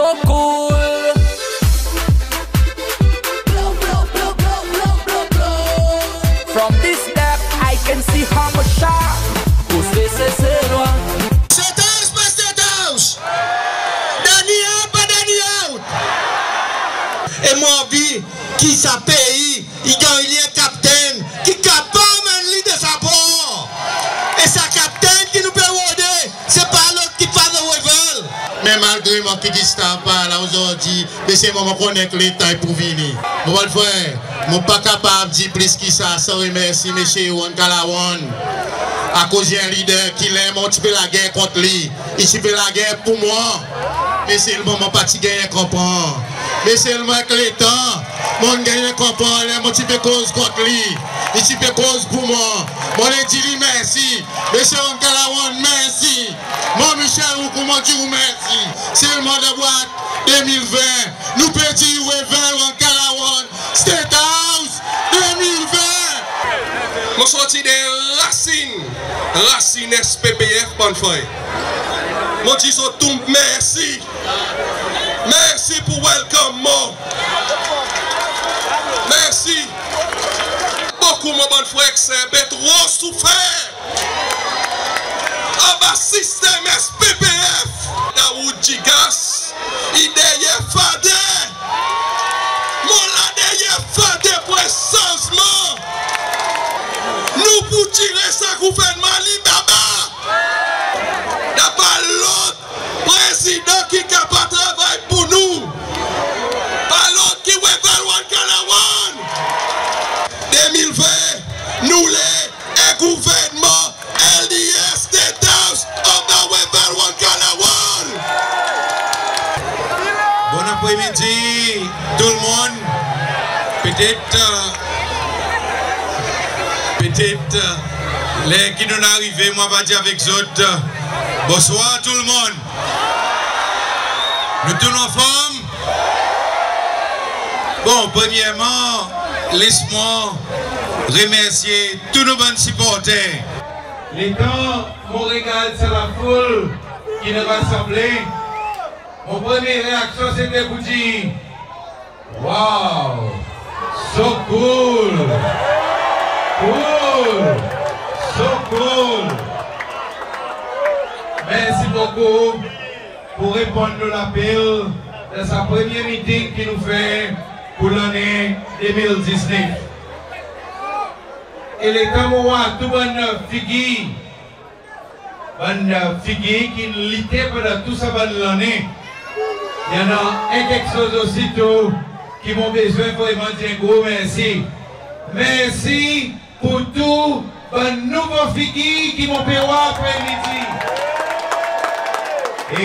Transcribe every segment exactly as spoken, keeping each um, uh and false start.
So cool. From this step, I can see how much sharp. Kote Seselwa? State House pa State House? Danny Out pa Danny Out? E mon anvi ki sa pei i ganny li en kaptenn ki kapab anmenn li dan sa por. E sa kaptenn ki nou pe rode, se pa lot ki Father Wavel. Me malgre mank Gustave pa la ozordi, mesye, mwan mon konnen ki letan i pou vini. Mon bann frer, mon pa kapab dir plis ki sa san remersi Mesye Aaron Callawand. Akoz i en lider ki ler mon ti pe lager kont li, i ti pe lager pour mwan. Me selman mon pa ti ganny konpran. Me selman ek letan, mon'n ganny konpran ler mon ti pe koz kont li, i ti pe koz pour mwan. Mon'n dir li mersi. Mesye Aaron Callawand, mersi. Mwan Michel Roucou, mon dir ou mersi. Selman dan bwat de mil ven, nou pe dir Wavel Aaron Callawand, State House de mil ven. Mon sorti de rasin, rasin S P P F, bann frer. Mon dir zot tou mersi. Mersi pour welcome mwan. Mersi bokou mon bann frer ek ser, pe tro soufer anba sistenm S P P F. Daoud Gigas i deryer Father. Mon la deryer Father pour en sanzman. Nou pou tir sa gouvernman li anba. Napa lot prezidan ki kapab travay pour nou. Pa lot ki Wavel Aaron Callawand. De mil ven, nou le en gouvernman L D S State House anba Wavel Aaron Callawand. Bon apremidi tou dimoun. Petet, petet, ler ki nou'n arive, mon ava dir avek zot, bonswar tou dimoun. Nou tou anform? Bon, premyerman, les mwan remersye tou nou bann siporter. Letan mon regard sa lafoul ki'n rasanble, mon premye reaksyon sete pour dir, wow! So cool! Cool! So cool! Mersi bokou pour reponn nou lapel dan sa premye miting ki nou fer pour lannen de mil diznef. E letan mon war tou bann figir, bann figir ki'n lite pandan tou sa bann lannen, i annan en keksoz osi tou ki mon bezwen vreman dir en gro mersi. Mersi pour tou bann nouvo figir ki mon pe war apremidi. E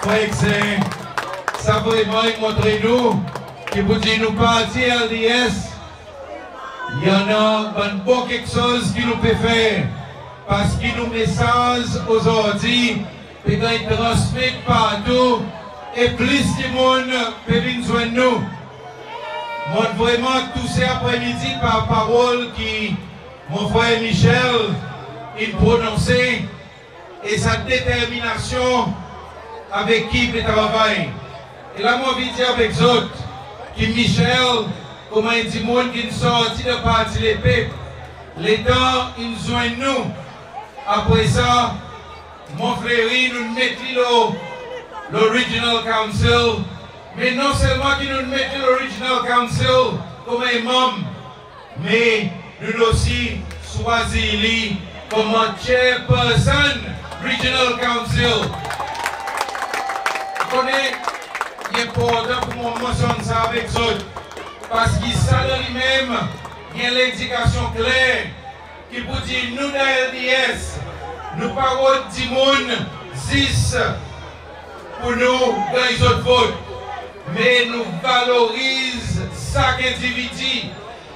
frer ek ser, sa vreman i montre nou ki pour dir nou parti L D S, i annan bann bon keksoz ki nou pe fer, parski nou mesaz ozordi pe ganny transmet partou e plis dimoun pe vin zwenn nou. Mon vreman touse apremidi par parol ki mon frer Michel in prononse e sa determinasyon avek ki i pe travay. E la mon anvi dir avek zot ki Michel, konman en dimoun ki'n sorti dan Parti Lepep, letan in zwenn nou, apre sa, Mont Fleuri, nou'n met li lo, lo Regional Council. Me non selman ki nou'n met li lo Regional Council konman en manm, me nou'n osi swazir li konman chairperson Regional Council. Ou konnen, i enportan pour mwan mansyonn sa avek zot, parski sa dan li menm i en lendikasyon kler ki pour dir nou dan L D S, nou pa rod dimoun zis pour nou ganny zot vot, me nou valoriz sak endividi.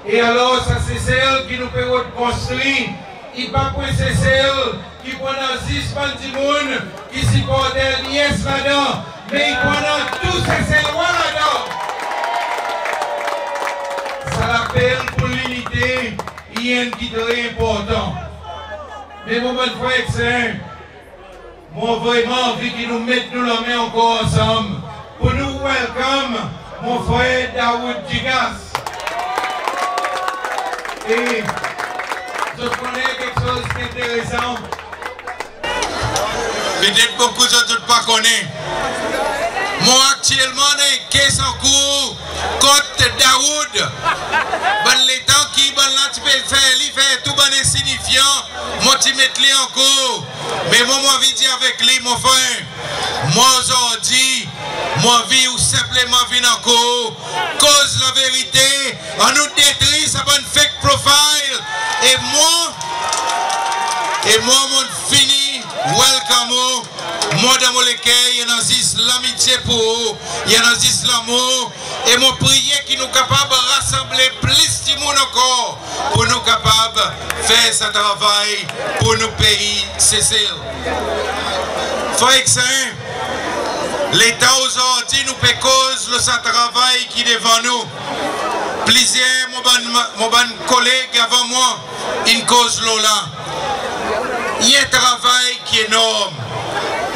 E alor sa Sesel ki nou pe rod konstri, i pa pour en Sesel ki pour annan zis bann dimoun ki siport L D S ladan, me i pour annan tou Seselwa ladan. Sa lapel pour linite i enn ki tre enportan. Me mon bann frer ek ser, Mon vreman anvi ki nou met nou lanmen ankor ansanm pour nou welcome mon frer Daoud Ducasse. E zot konnen keksoz ki enteresan. Petet bokou zot, zot pa konnen. Mon aktyelman annan en kes ankour kont Daoud. Bann letan ki bann la ti pe fer li fer tou bann ensinifyan, mon ti met li ankour. Me mwan mon anvi dir avek li, mon frer, mwan ozordi mon anvi ou senpleman vin ankour, koz laverite, annou detri sa bann fake profile. E mwan, e mwan mon fini welcome ou. Mwan dan mon leker i annan zis lanmitye pour ou, i annan zis lanmour. E mon priye ki nou kapab rasanble plis dimoun ankor pour nou kapab fer sa travay pour nou pei Sesel. Frer ek ser, letan ozordi nou pe koz lo sa travay ki devan nou, plizyer mon bann, mon bann koleg avan mwan in koz lo la. I en travay ki enorm.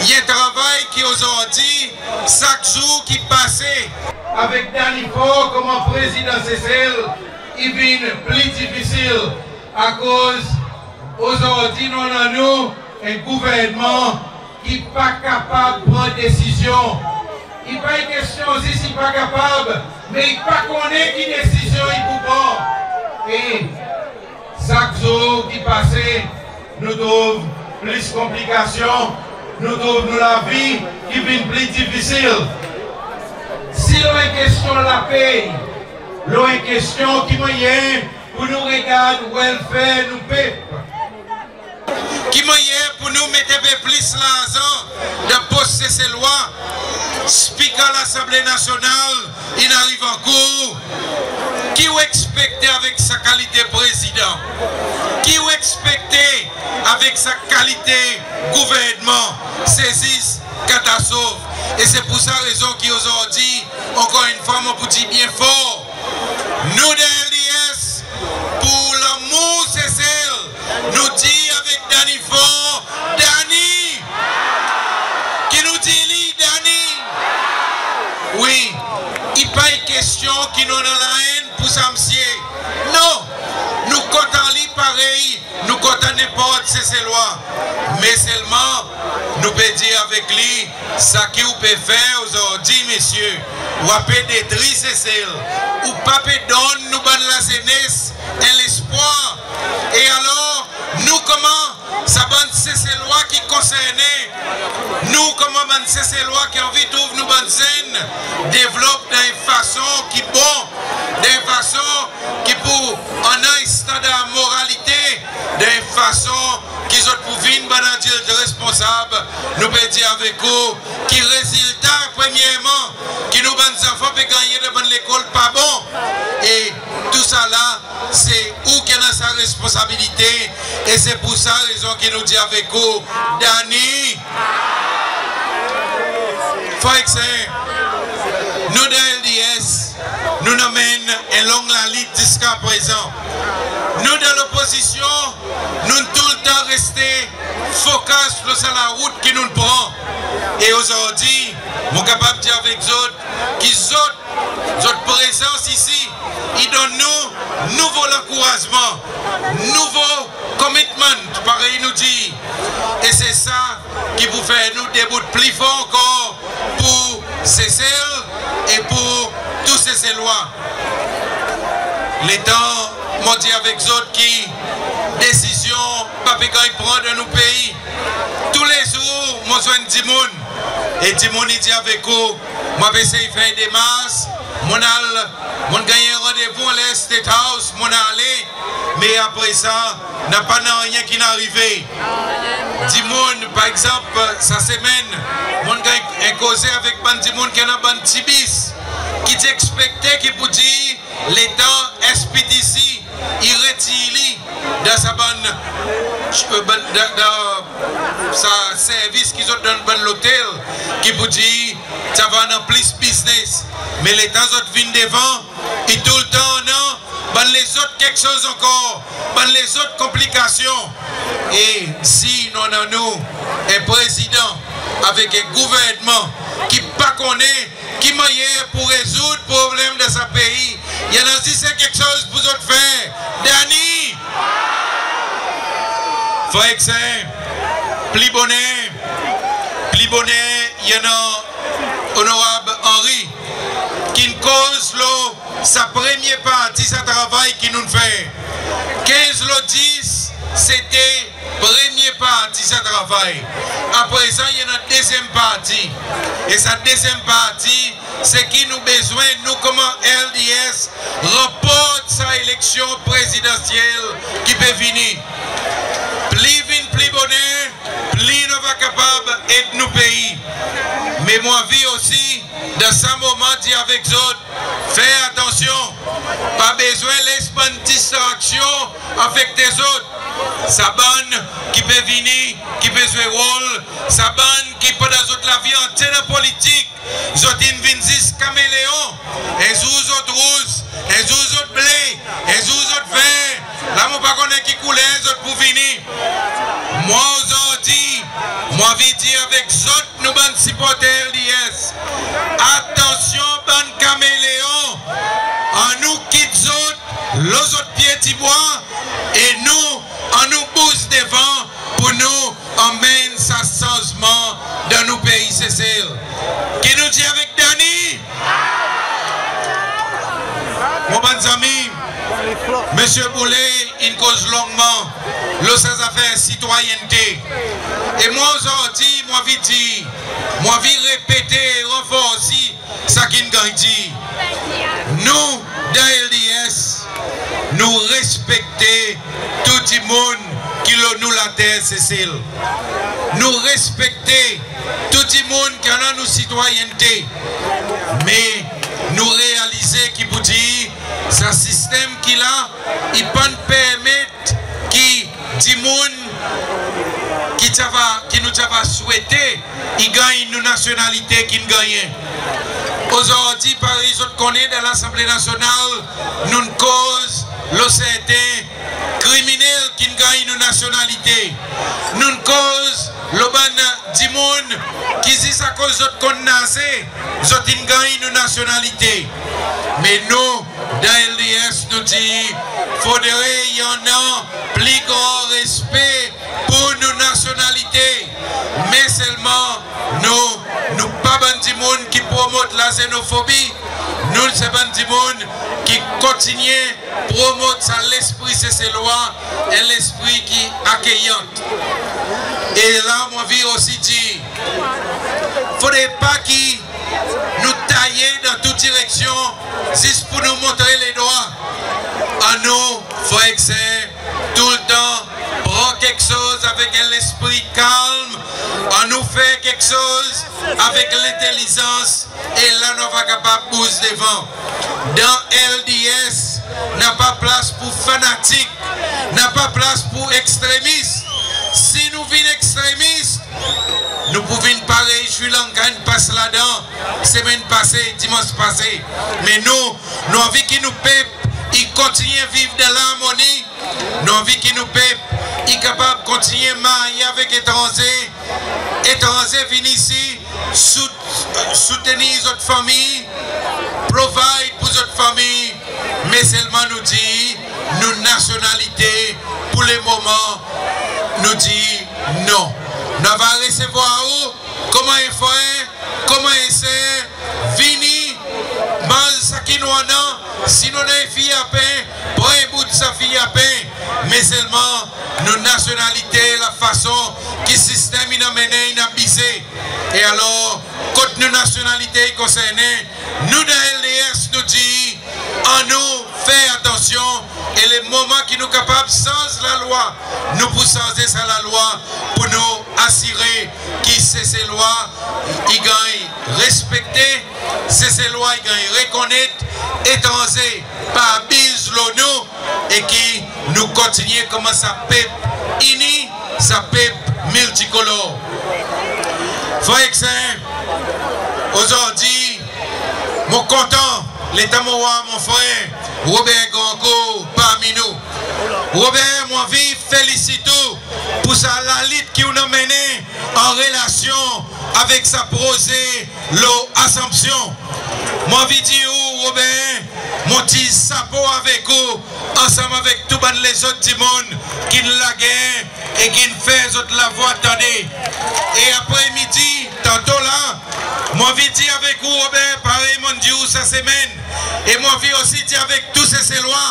I en travay ki ozordi, sak zour ki pase, avek Danny Faure konman Prezidan Sesel, i vin pli difisil. Akoz ozordi nou annan nou en gouvernman ki pa kapab pran desizyon. I pa en kestyon zis i pa kapab, me i pa konnen ki desizyon i pou pran. E sak zour ki pase, nou trouv plis konplikasyon, nou trouv nou lavi ki vin pli difisil. Si lo en kestyon lapey, lo en kestyon ki mannyer pour nou regard welfare nou pep, ki mannyer pour nou met en pe plis larzan dan pos Seselwa, Spiker Lasanble Nasyonal in ariv ankour. Ki ou ekspekte avek sa kalite Prezidan? Ki ou ekspekte avek sa kalite gouvernman? Se zis katastrof. E se pour sa rezon ki ozordi, ankor en fwa mon pou dir byen for, nou dan LDS, pour lanmour Sesel, nou dir avek Danny Faure, Danny! Ki nou dir li, Danny! Wi, i pa en kestyon ki nou annan laenn pour sa msye. Non, nou kontan li parey nou kontan nenport Seselwa. Me selman, nou pe dir avek li, sa ki ou pe fer ozordi, mesye, ou ape detri Sesel. Ou pa pe donn nou bann lazenes en lespwar. E alor, nou konman sa bann Seselwa ki konsernen, nou konman bann Seselwa ki anvi trouv nou bann zenn devlop dan en fason ki bon, dan en fason ki pou annan en standar moralite, dan en fason ki zot pou vin bann adilt responsab, nou pe dir avek ou ki rezilta, premyerman, ki nou bann zanfan pe gannyen dan bann lekol pa bon. E tousala, se ou ki annan sa responsabilite. E se pour sa rezon ki nou dir avek ou, Danny! Frer ek ser, nou dan LDS, nou'n anmenn en long lalit ziska prezan. Nou dan lopozisyon, nou'n toultan reste fokas lo sa larout ki nou'n pran. E ozordi, mon kapab dir avek zot ki zot, zot prezans isi, i donn nou nouvo lankourazman, nouvo commitment, parey nou dir. E se sa ki pou fer nou debout pli for ankor pour Sesel e pour tou Seselwa. Letan mon dir avek zot ki desizyon pa pe ganny pran dan nou pei, toulezour mon zwenn dimoun, e dimoun i dir avek ou, mon pe esey fer demars, mon al, mon ganny en randevou anler State House, mon ale, me apre sa, napa nanryen ki'n arive. Dimoun, par egzanp, sa semenn, mon ganny en koze avek bann dimoun ki annan bann pti bis, ki ti ekspekte ki pou dir letan SPTC i retir li dan sa bann, bann, dan, dan sa servis ki zot donn bann lotel, ki pou dir sa va annan plis biznes. Me letan zot vin devan, i toultan annan bann lezot keksoz ankor, bann lezot konplikasyon. E si nou annan nou en prezidan avek en gouvernman ki pa konnen ki mannyer pour rezoud problenm dan sa pei. I annan zis en keksoz pour zot fer. Danny! Frer ek ser, pli boner, pli boner, i annan Onorab Henrie ki'n koz lo sa premye parti sa travay ki nou'n fer. Kenz lo dis, sete premye parti sa travay. Aprezan, i annan dezyenm parti. E sa dezyenm parti, se ki nou bezwen, nou konman L D S, ranport sa eleksyon prezidansyel ki pe vini. Pli vin pli boner, pli nou ava kapab ed nou pei. Me mon anvi osi, dan sa moman, dir avek zot, fer atansyon. Pa bezwen les bann distraksyon afekte zot. Sa bann ki pe vini, ki pe zwe rol, sa bann ki pandan zot lavi antye dan politik, zot in vin zis kameleon. En zour zot rouz, en zour zot ble, en zour zot ver. La mon pa konnen ki kouler zot pou vini. Mwan ozordi, mon anvi dir avek zot, nou bann siporter L D S, atansyon bann kameleon. Annou kit zot lo zot pye dibwa, e nou, annou bouz devan pour nou anmenn sa sanzman dan nou pei Sesel. Ki nou dir avek Danny? Mon bann zanmi, Msye Boulay in koz longman lo sa zafer sitwayennte. E mwan ozordi, mon anvi dir, mon anvi repete e ranforsi sa ki'n ganny dir. Nou, dan L D S, nou respekte tou dimoun ki lo nou later Sesel. Nou respekte tou dimoun ki annan nou sitwayennte. Me nou realize ki poudir sa sistenm ki la, i pa'n permet ki dimoun ki ti ava, ki nou ti ava swete i ganny nou nasyonalite ki'n gannyen. Ozordi, parey zot konnen, dan Lasanble Nasyonal, nou'n koz lo serten kriminel ki'n ganny nou nasyonalite. Nou'n koz lo bann dimoun ki zis akoz zot konn naze, zot in ganny nou nasyonalite. Me nou, dan L D S, nou dir, fodre i annan pli gran respe pour nou nasyonalite. Me selman, nou, nou pa bann dimoun ki promot lazenofobi. Nou, se bann dimoun ki kontinyen promot sa lespri Seselwa, en lespri ki akeyan. E la, mon anvi osi dir, fodre pa ki nou taye dan tou direksyon zis pour nou montre ledwa. Annou, frer ek ser, toultan pran keksoz avek en lespri kalm. Annou fer keksoz avek lentelizans. E la nou ava kapab bouz devan. Dan L D S, napa plas pour fanatik, napa plas pour ekstremis. Si nou vin ekstremis, nou pou vin parey Sri Lanka in pas ladan semenn pase, dimans pase. Me nou, nou anvi ki nou pep i kontinyen viv dan larmoni. Nou anvi ki nou pep i kapab kontinyen marye avek etranze, etranze vin isi, sou-, soutenir zot fanmir, provide pour zot fanmir. Me selman nou dir, nou nasyonalite, pour le moman, nou dir non. Nou ava resevwar ou konman en frer, konman en ser, vini, manz sa ki nou annan. Si nou annan en fiyapen, pran en bout sa fiyapen. Me selman, nou nasyonalite, lafason ki sistenm in anmennen, in abize. E alor, kot nou nasyonalite i konsernen, nou dan L D S, nou dir, annou fer atansyon, e le moman ki nou kapab sanz lalwa, nou pou sanze sa lalwa pour nou asire ki Seselwa i ganny respekte, Seselwa i ganny rekonnet, etranze pa abiz lo nou, e ki nou kontinyen konman sa pep ini, sa pep miltikolor. Frer ek ser, ozordi, mon kontan letan mon war mon frer Robert Grandcourt parmi nou. Robert, mon anvi felisit ou pour sa lalit ki ou'n anmennen an relasyon avek sa proze lo Assomption. Mon anvi dir ou, Robert, mon tir sapo avek ou, ansanm avek tou bann lezot dimoun ki'n lager e ki'n fer zot lavwa tande. E apre midi, tanto la, mon anvi dir avek ou, Robert, parey mon'n dir ou sa semenn, e mon anvi osi dir avek tou Seselwa,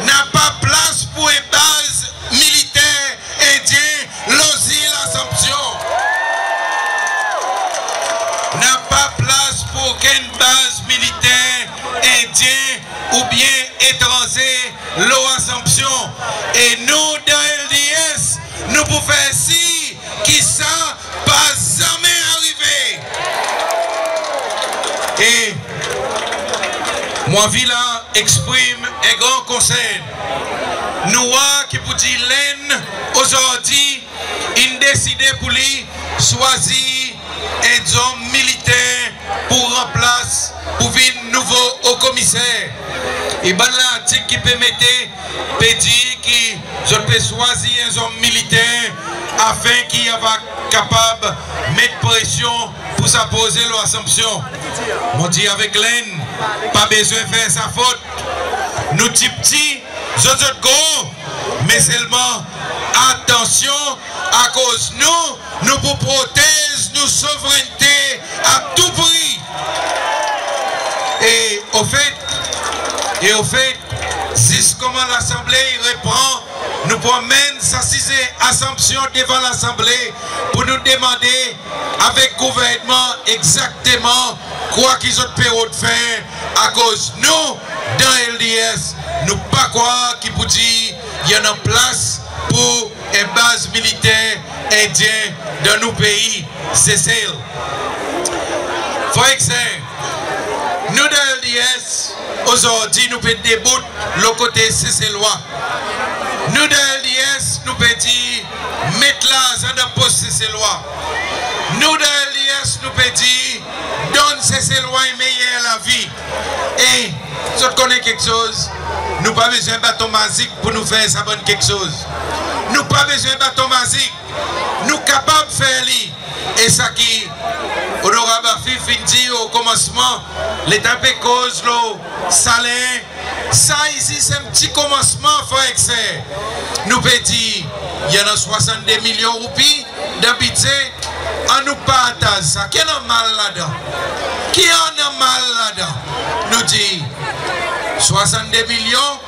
napa plas pour en baz militer Endyen lo zil Assomption. Napa plas pour okenn baz militer Endyen oubyen etranze lo Assomption. E nou dan L D S, nou pou fer sir ki sa pa zanmen arive. E mon anvi la eksprim en gran konsern. Nou war ki pour dir Lenn ozordi in deside pour li swazir en zonm militer pour ranplas, pour vin nouvo o komiser. E bann lartik ki pe mete pe dir ki zot pe swazir en zonm militer afen ki i ava kapab met presyon pour sa proze lo Assomption. Mon dir avek Lenn, pa bezwen fer sa fot. Nou ptipti, zot, zot gro, me selman atansyon, akoz nou, nou pou protez nou souvrennte a tou pri. E ofet, e ofet, zis konman Lasanble i repran, nou pou anmenn sa size Assomption devan Lasanble pour nou demande avek gouvernman egzakteman kwa ki zot pe rod fer, akoz nou, dan L D S, nou pa krwar ki pour dir i annan plas pour en baz militer Endyen dan nou pei Sesel. Frer ek ser, nou dan L D S, ozordi nou pe debout lo kote Seselwa. Nou dan L D S, nou pe dir met larzan dan pos Seselwa. Nou dan L D S, nou pe dir donn Seselwa en meyer lavi. E zot konnen keksoz, nou pa bezwen baton mazik pour nou fer sa bann keksoz. Nou pa bezwen baton mazik. Nou kapab fer li. E sa ki Onorab Afif in dir o komansman, letan pe koz lo saler, sa isi se en pti komansman, frer ek ser. Nou pe dir, i annan swasannde milyon roupi dan bidze, annou partaz sa. Ki annan mal ladan? Ki annan mal ladan? Nou dir, swasannde milyon,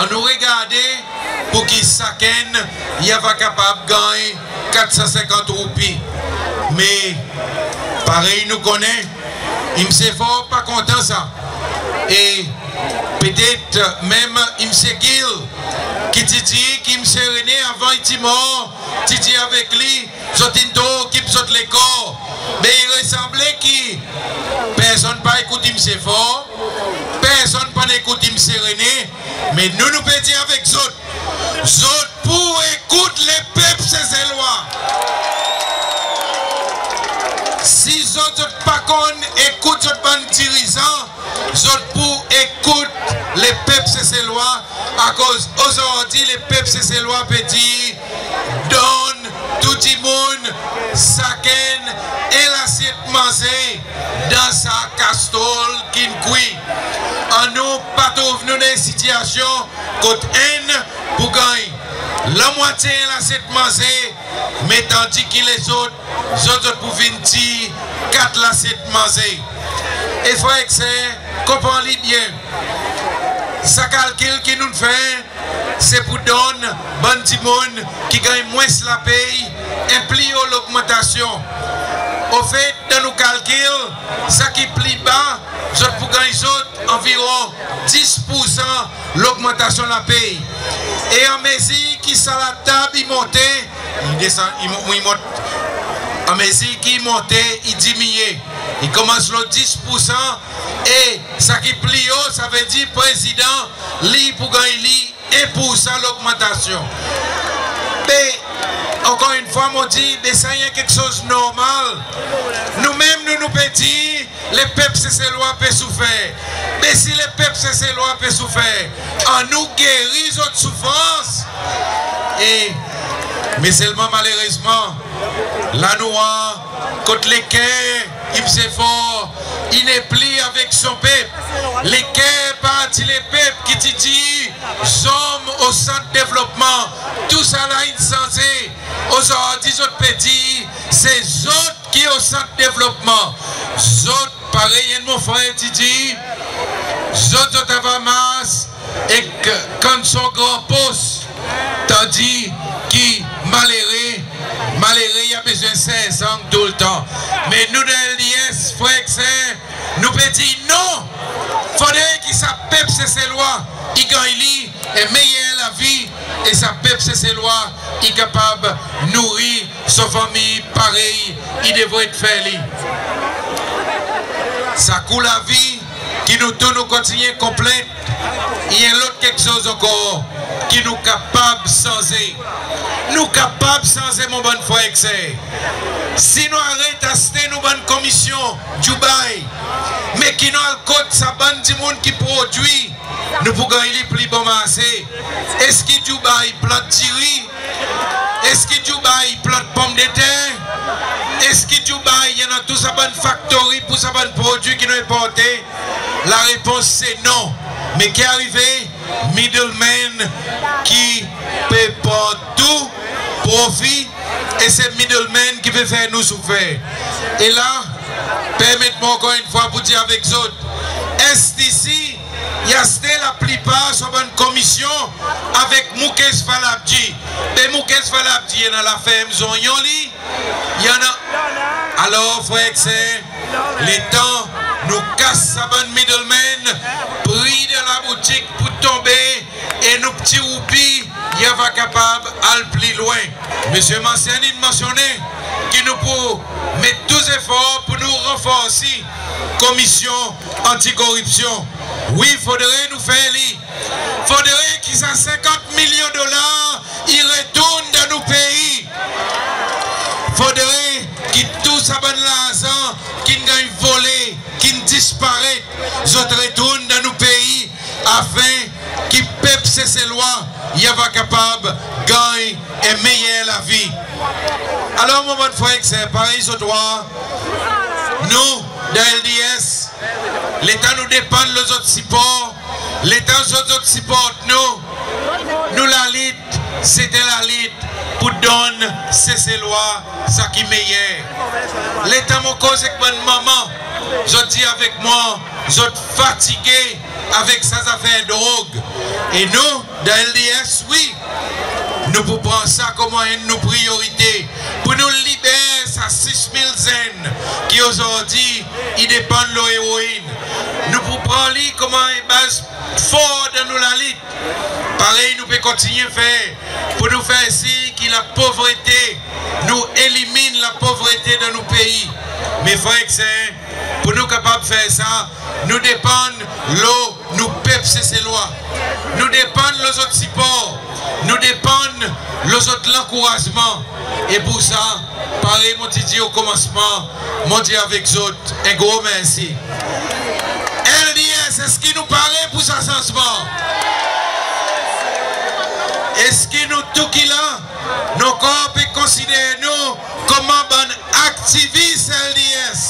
annou regarde pour ki sakenn i ava kapab ganny kat san senkant roupi. Me parey nou konnen, Msye Faure pa kontan sa. E petet menm Msye Gill, ki ti dir ki Msye René, avan i ti mor, ti dir avek li, zot in tro okip zot lekor. Me i resanble ki personn pa ekout Msye Faure, personn pa'n ekout Msye René, me nou, nou pe dir avek zot, zot pou ekout lepep Seselwa. Si zot, zot pa konn ekout zot bann dirizan, zot pou ekout lepep Seselwa, akoz ozordi lepep Seselwa pe dir, donn tou dimoun, sakenn en lasyet manze dan sa kastrol ki'n kwi. Annou pa trouv nou dan en sitiyasyon kot enn pou ganny lanmwatye en lasyet manze, me tandi ki lezot, zot, zot pou vin tir kat lasyet manze. E frer ek ser, konpran li byen. Sa kalkil ki nou'n fer, se pour donn bann dimoun ki ganny mwens lapey en pli o logmantasyon. Ofet, dan nou kalkil, sa ki pli ba, zot pou ganny zot anviron dis poursan logmantasyon lapey. E anmezir ki sa latab i monte, i desann, i mo-, i mont, anmezir ki i monte, i diminyen. I konmans lo dis poursan, e sa ki pli o, savedir Prezidan, li, pou ganny li en poursan logmantasyon. Be, ankor enn fwa mon dir, be sa i en keksoz normal. Nou menm, nou, nou pe dir, lepep Seselwa pe soufer. E si lepep Seselwa pe soufer, annou geri zot soufrans. E, me selman malerezman, la nou war kot leker Msye Faure i nepli avek son pep. Leker Parti Lepep ki ti dir zom o sant devlopman, tousala in sanze. Ozordi zot pe dir se zot ki o sant devlopman. Zot, parey enn mon frer ti dir, zot, zot ava mars ek kann son gran pos, tandis ki malere, malere i a bezwen ser sang toultan. Me nou dan L D S, frer ek ser, nou pe dir non! Fodre ki sa pep Seselwa i ganny li en meyer lavi, e sa pep Seselwa i kapab nouri son fanmir parey i devret fer li. Sa kou lavi ki nou tou nou kontinyen konplent, i en lot keksoz ankor ki nou kapab sanze. Nou kapab sanze, mon bann frer ek ser. Si nou aret aste nou bann komisyon Dubai, me ki nou al kot sa bann dimoun ki prodwi, nou pou ganny li pli bon marse. Eski Dubai plant diri? Eski Dubai plant ponmdeter? Eski Dubai i annan tou sa bann faktori pour sa bann prodwi ki nou enporte? Larepons se non. Me ki arive? Middleman ki pe pran tou profi, e se middleman ki pe fer nou soufer. E la, permet mwan ankor enn fwa pour dir avek zot, S T C i aste laplipar son bann komisyon avek Mukesh Valabhji. Be Mukesh Valabhji i annan laferm zonyon li, i annan. Alor, frer ek ser, letan nou kas sa bann middleman, pri dan laboutik pou tonbe, e nou pti roupi i ava kapab al pli lwen. Msye Mancienne in mansyonnen ki nou pou met tou zefor pour nou ranforsi Komisyon Anti-Koripsyon. Wi, fodre nou fer li. Fodre ki sa senkant milyon dolar i retourn dan nou pei. Fodre ki tou sa bann larzan ki'n ganny vole, ki'n disparet, zot retourn dan nou pei, afen ki pep Seselwa i ava kapab ganny en meyer lavi. Alor, mon bann frer ek ser, parey zot war, nou, dan L D S, letan nou depann lo zot sipor, letan zot, zot siport nou, nou lalit, se te lalit pour donn Seselwa sa ki meyer. Letan mon koz ek bann manman, zot dir avek mwan, zot fatige avek sa zafer drog. E nou, dan L D S, wi, nou pou pran sa konman enn nou priyorite, pour nou liber sa sis mil zenn ki ozordi i depann lo eroin. Nou pou pran li konman en baz for dan nou lalit. Parey nou pe kontinyen fer pour nou fer sir ki lapovrete, nou elimin lapovrete dan nou pei. Me frer ek ser, pour nou kapab fer sa, nou depann lo nou pep Seselwa. Nou depann lo zot sipor. Nou depann lo zot lankourazman. E pour sa, parey mon ti dir o komansman, mon dir avek zot en gro mersi. L D S, eski nou pare pour sa sanzman? Eski nou tou ki la, nou ankor pe konsider nou konman bann aktivis L D S?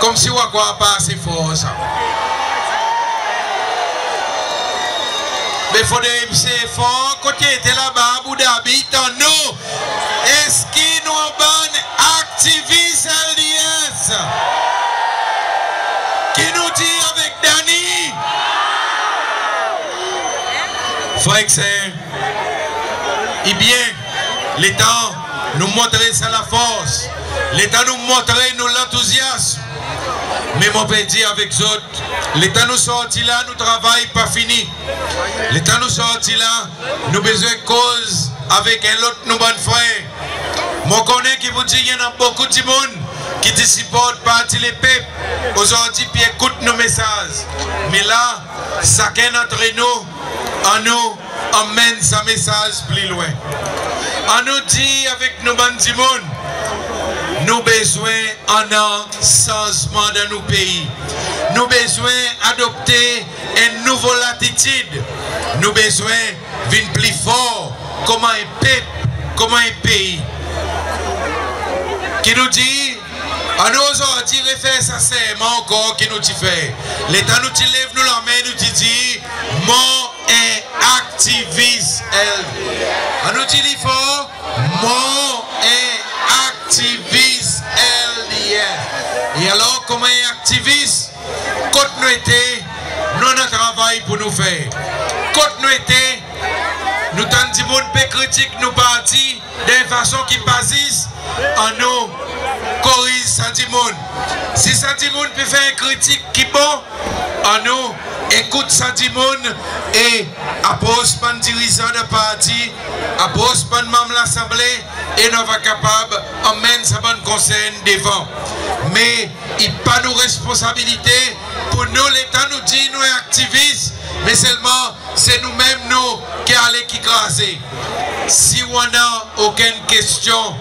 Konmsi ou a krwar pa ase for sa. Me fodre Msye Faure, kot i ete laba Abu Dhabi, i tann nou. Eski nou bann aktivis L D S? Ki nou dir avek Danny? Frer ek ser, ebyen, letan nou montre sa lafors, letan nou montre nou lantouzyasm, me mon pe dir avek zot, letan nou sorti la, nou travay pa fini. Letan nou sorti la, nou bezwen koz avek en lot nou bann frer. Mon konnen ki pou dir i annan bokou dimoun ki ti siport Parti Lepep, ozordi pe ekout nou mesaz. Me la, sakenn antre nou, annou anmenn sa mesaz pli lwen. Annou dir avek nou bann dimoun, Nou bezwen annan sanzman dan nou pei. Nou bezwen adopte en nouvo latitid. Nou bezwen vin pli for konman en pep, konman en pei. Ki nou dir, annou ozordi refer sa serman ankor ki nou ti fer. Letan nou ti lev nou lanmen, nou ti dir, "Mon en aktivis." Annou dir li for, "Mon en aktivis L D S." E alor, konman en aktivis, kot nou ete, nou annan travay pour nou fer. Kot nou ete, nou tann dimoun pe kritik nou parti dan en fason ki pa zis, annou koriz sa dimoun. Si sa dimoun pe fer en kritik ki bon, annou ekout sa dimoun e apros bann dirizan dan parti, apros bann manm Lasanble, e nou ava kapab anmenn sa bann konsern devan. Me i pa nou responsabilite pour nou, letan nou dir nou en aktivis, me selman se nou menm nou ki ale ki kraze. Si ou annan okenn kestyon,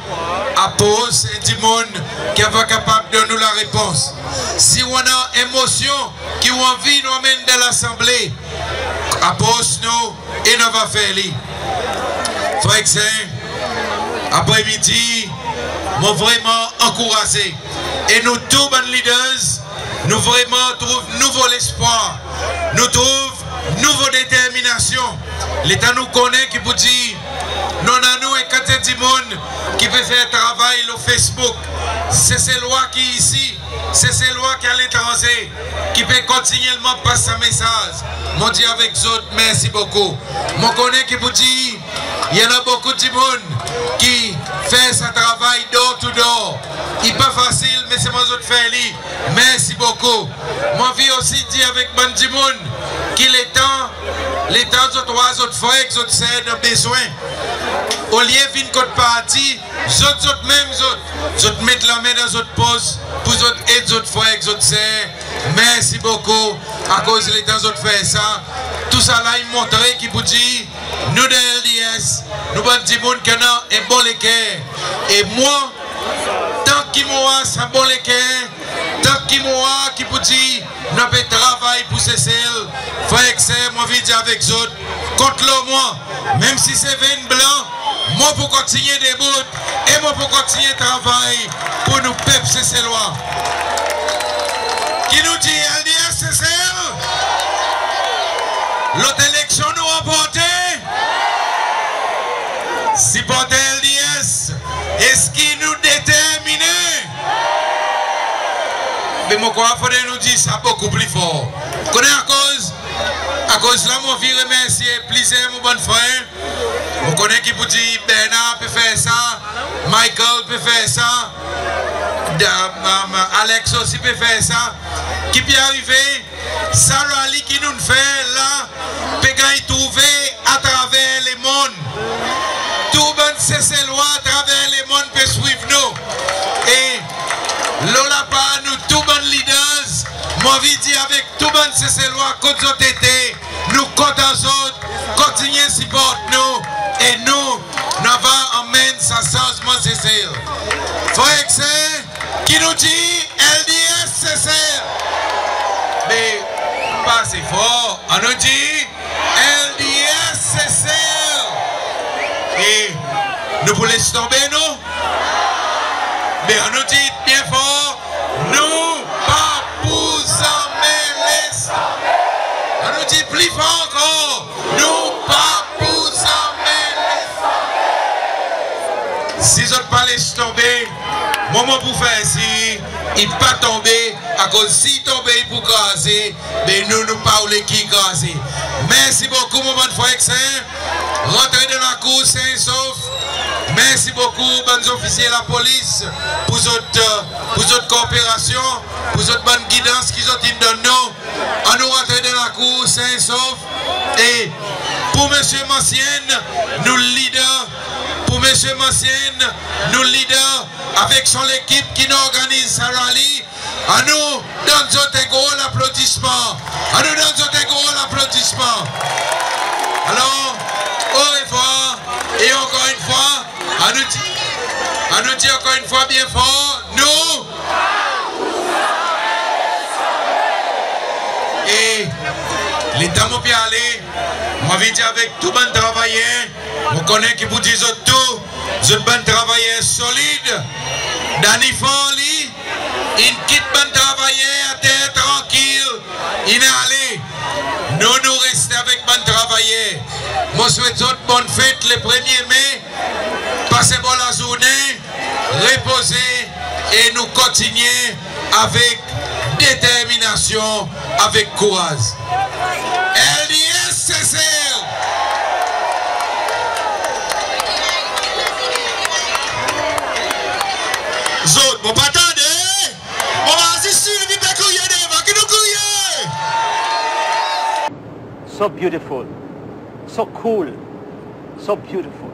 apros en dimoun ki ava kapab donn ou larepons. Si ou annan en mosyon ki ou anvi nou anmenn dan Lasanble, apros nou e nou ava fer li. Frer ek ser, apremidi, mon vreman ankouraze. E nou tou bann leaders, nou vreman trouv nouvo lespwar. Nou trouv nouvo determinasyon. Letan nou konnen ki pour dir nou annan nou en kantite dimoun ki pe fer travay lo Facebook, Seselwa ki isi, Seselwa ki aletranze, ki pe kontinyelman pas sa mesaz, mon dir avek zot mersi bokou. Mon konnen ki pour dir i annan bokou dimoun ki fer sa travay door to door. I pa fasil, me selman zot fer li. Mersi bokou. Mon anvi osi dir avek bann dimoun ki letan, letan zot war zot frer ek zot ser dan bezwen, olye vin kot parti, zot, zot menm zot, zot met lanmen dan zot pos pour zot ed zot frer ek zot ser. Mersi bokou, akoz letan zot fer sa, tousala i montre ki pour dir nou dan L D S, nou bann dimoun ki annan en bon leker. E mwan, tan ki mon war sa bon leker, tan ki mon war ki pour dir nou pe travay pour Sesel, frer ek ser, mon anvi dir avek zot, kont lo mwan. Menm si se venn blan, mon pou kontinyen debout e mon pou kontinyen travay pour nou pep Seselwa. Ki nou dir, L D S Sesel? Lot eleksyon nou ranporte? Siporter L D S, eski nou determinen? Me mon krwar fodre nou dir sa bokou pli for. Konnen akoz? Akoz la mon anvi remersye plizyer mon bann frer. Mon konnen ki pour dir Bernard pe fer sa, Michael pe fer sa, da-, um, Alex osi pe fer sa. Ki pe arive, sa rally ki nou'n fer la pe ganny trouve atraver lemonn. Tou bann Seselwa atraver lemonn pe swiv nou. E lo lapar nou tou bann leaders, mon anvi dir avek tou bann Seselwa kot zot ete, nou kontan zot, kontinyen siport nou, e nou, nou ava anmenn sa sanzman Sesel. Frer ek ser, ki nou dir, L D S Sesel? Me pa ase for, annou dir, L D S Sesel. E nou pou les tonbe nou? Me annou dir byen for, nou pa pou zanmen les tonbe. Annou dir pli for ankor, nou pa pou zanmen les tonbe. Si zot pa les tonbe, mwan mon pou fer sir i pa tonbe, akoz si i tonbe i pou kraze, me nou, nou pa oule ki i kraze. Mersi bokou mon bann frer ek ser. Rantre dan lakour sen e sof. Mersi bokou bann zofisye lapolis pour zot, pour zot korperasyon, pour zot bann gidans ki zot in donn nou. Annou rantre dan lakour sen e sof. E pour Msye Mancienne, nou lider, pour Msye Mancienne, nou lider, avek son lekip ki'n organiz sa rally, annou donn zot en gro laplodisman. Annou donn zot en gro laplodisman. Alor, orevwar, e ankor enn fwa, annou dir, Annou dir ankor enn fwa byen for, nou. E letan mon pe ale, mon anvi dir avek tou bann travayer, mon konnen ki pou dir zot tou, zot bann travayer solid. Danny Faure li in kit bann travayer ater trankil, in ale. Nou, nou reste avek bann travayer. Mon swet zot bonn fet le premye me. Pas en bon lazournen, repoze e nou kontinyen avek determinasyon, avek kouraz. L D S Sesel! Zot, mon pa tande! Mon pa zis swiv, i pe kriye devan, ki nou kriye! So beautiful, so cool, so beautiful.